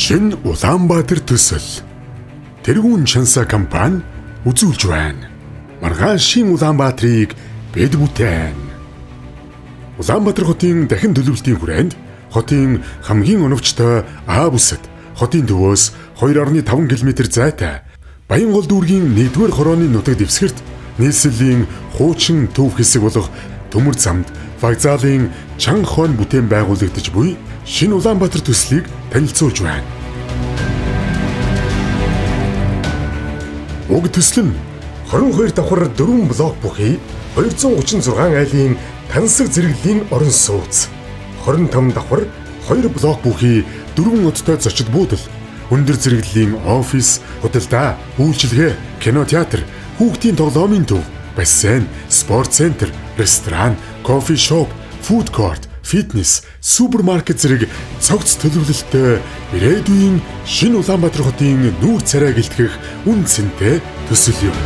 Шинэ Улаанбаатар төсөл Тэргүүн Чанса компани үзүүлж байна. Маргаашийн Улаанбаатарыг бид бүтээн. Улаанбаатар хотын дахин төлөвлөлтийн хүрээнд хотын хамгийн оновчтой А бүсэд хотын төвөөс 2.5 км зайтай Баянгол дүүргийн 1-р хорооны нутаг дэвсгэрт нийслэлийн хуучин төв хэсэг болох Төмөр замд вокзалын чанга хойно бүтээн байгуулагдаж буй шинэ Улаанбаатар төслийг танилцуулж байна. Уг төсөл нь 22 давхар 4 блок бүхий 236 айлын тансаг зэрэглэлийн орон сууц, 25 давхар 2 блок бүхий 4 одтой зочид буудал, өндөр зэрэглэлийн офис, худалдаа, үйлчилгээ, кино театр, хүүхдийн тоглоомын төв, бассейн, спорт центр, ресторан, кофе шоп, фуд корт, фитнес, супермаркет зэрэг цогц төлөвлөлттэй ирээдүйн шинэ Улаанбаатар хотын нүүр царай гэлтгэх үн цэнтэй төсөл юм.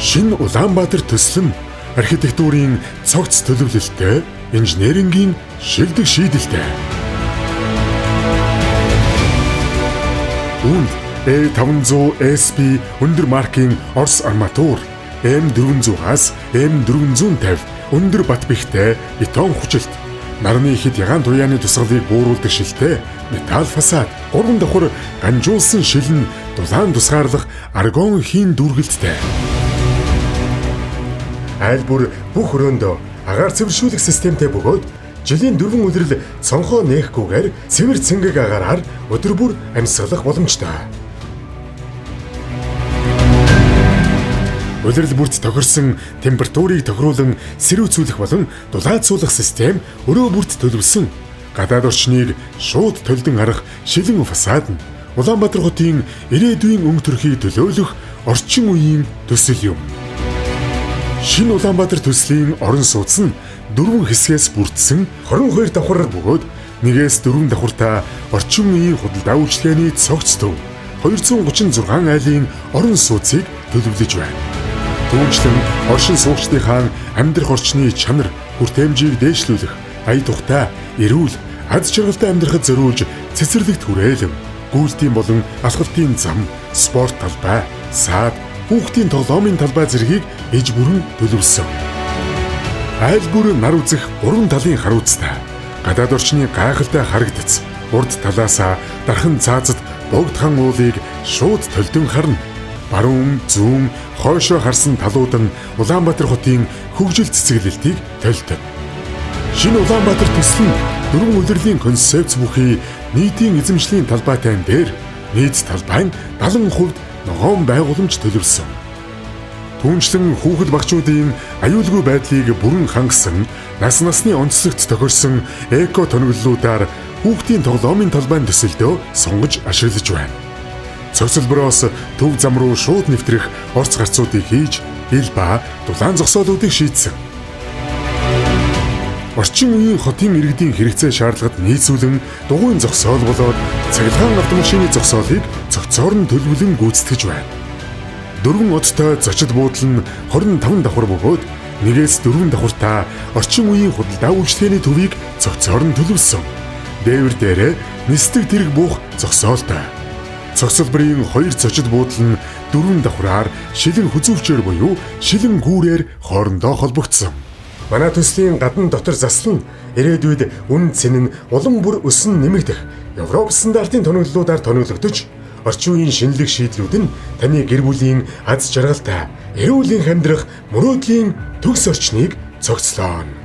Шинэ Улаанбаатар төсөл нь архитектурын цогц төлөвлөлттэй, инженерингийн шилдэг шийдэлтэй. Үүнд A500 SP өндөр маркийн Орос арматур, M400-аас M450 өндөр бат бэхтэй бетон хүчилт, нарны хэд ягаан туяаны тусгалыг бууруулдаг шилтэй металл фасад, 3 давхар ганжуулсан шилэн дулаан тусгаарлах аргон хийн дүүргэлттэй. Айл бүр бүх өрөөндөө агаар цэвэршүүлэх системтэй бөгөөд жилийн 4 улирал цонхоо нээхгүйгээр цэвэр цэнгэг агаараар өдөр бүр амьсгалах боломжтой. Улирал бүрт тохирсон температурыг тохируулан сэрүүцүүлэх болон дулаацуулах систем өрөө бүрт төлөвлөсөн. Гадаад орчныг шууд толдон харах шилэн фасад нь Улаанбаатар хотын ирээдүйн өнгө төрхийг төлөөлөх орчин үеийн төсөл юм. Шинэ Улаанбаатар төслийн орон сууц нь 4 хэсгээс бүрдсэн 22 давхар бөгөөд 1-ээс 4 давхартаа орчин үеийн худалдаа үйлчилгээний цогц төв 236 айлын орон сууцыг төлөвлөж байна. Түүнчлэн оршин суугчдынхаа амьдрах орчны чанар, хүртээмжийг дээшлүүлэх, ая тухтай, эрүүл, аз жаргалтай амьдрахад зориулж цэцэрлэгт хүрээлэм, гүйлтийн болон алхалтын зам, спорт талбай, саад, хүүхдийн тоглоомын талбай зэргийг иж бүрэн төлөвлөсөн. Айл бүр нар үзэх 3 талын харуцтай, гадаад орчны гайхалтай харагдац, урд талаасаа дархан цаазад богдхан уулыг шууд толдон харна. Баруун, зүүн, хойшоо харсан талууд нь Улаанбаатар хотын хөгжил цэцэглэлтийг толдоно. Шинэ Улаанбаатар төсөл нь 4 улирлын концепц бүхий нийтийн эзэмшлийн талбайтай дээр нийт талбай нь 70% ногоон байгууламж төлөвлөсөн. Түүнчлэн хүүхэд багчуудын аюулгүй байдлыг бүрэн хангасан, нас насны онцлогт тохирсон эко тоноглолуудаар хүүхдийн тоглоомын талбайн төсөлдөө сонгож ашиглаж байна. Цогцлбороос төв зам руу шууд нэвтрэх орц гарцуудыг хийж, ил ба дулаан зогсоолуудыг шийдсэн. Орчин үеийн хотын иргэдийн хэрэгцээ шаардлагад нийцүүлэн дугуйн зогсоол болоод цахилгаан автомашины зогсоолыг цогцоор нь төлөвлөн гүйцэтгэж байна. 4 одтой зочид буудал нь 25 давхар бөгөөд 1-ээс 4 давхартаа орчин үеийн худалдаа үйлчилгээний төвийг цогцоор нь төлөвлөсөн. Дээвэр дээрээ нисдэг тэрэг буух зогсоолтой. Цогцлборын 2 зочид буудал нь 4 давхраар шилэн хүзүүвчээр буюу шилэн гүүрээр хоорондоо холбогдсон. Манай төслийн гадна дотор засал нь ирээдүйд үн цэн нь улам бүр өсөн нэмэгдэх Европ стандартын тоноглолуудаар тоноглогдож орчин үеийн шинэлэг шийдлүүд нь таны гэр бүлийн аз жаргалтай, эрүүл энх амьдрах мөрөөдлийн төгс орчныг цогцлооно.